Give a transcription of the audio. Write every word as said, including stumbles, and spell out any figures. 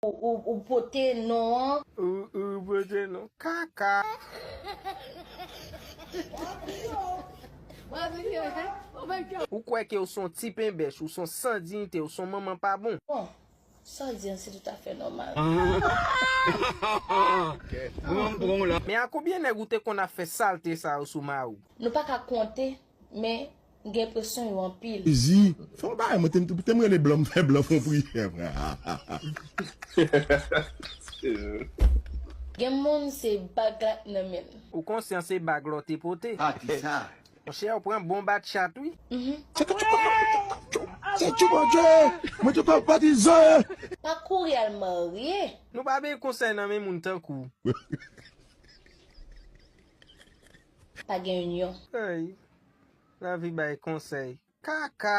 Ou, ou, ou pote non an. Ou, ou pote non. Kaka. Ou kwè ke ou son ti penbèch, ou son san diyite, ou son manman pa bon. Bon, sa w di an se toutafè nòmal. Mwen pran w la. Men a konbyen nèg ou te konn ap fè salte sa yo sou mari w? Nou pa ka konte, men gen presyon yo anpil. Zi, fè yon bagay, mwen te m te m rele blan, m fè blan fon priyè, frè. Gen moun se bag la k nan men l. Ou konsyan se bag la w te pote? Pati sa. Monchè, ou pran bon bat chat wi. Se tchou Bondye, mwen te pa patizan. Pa kouri al marye. Nou pa benyen konsèy nan men moun tankou w. Pa gen inyon. Ay, lavi bay konsèy. Kaka.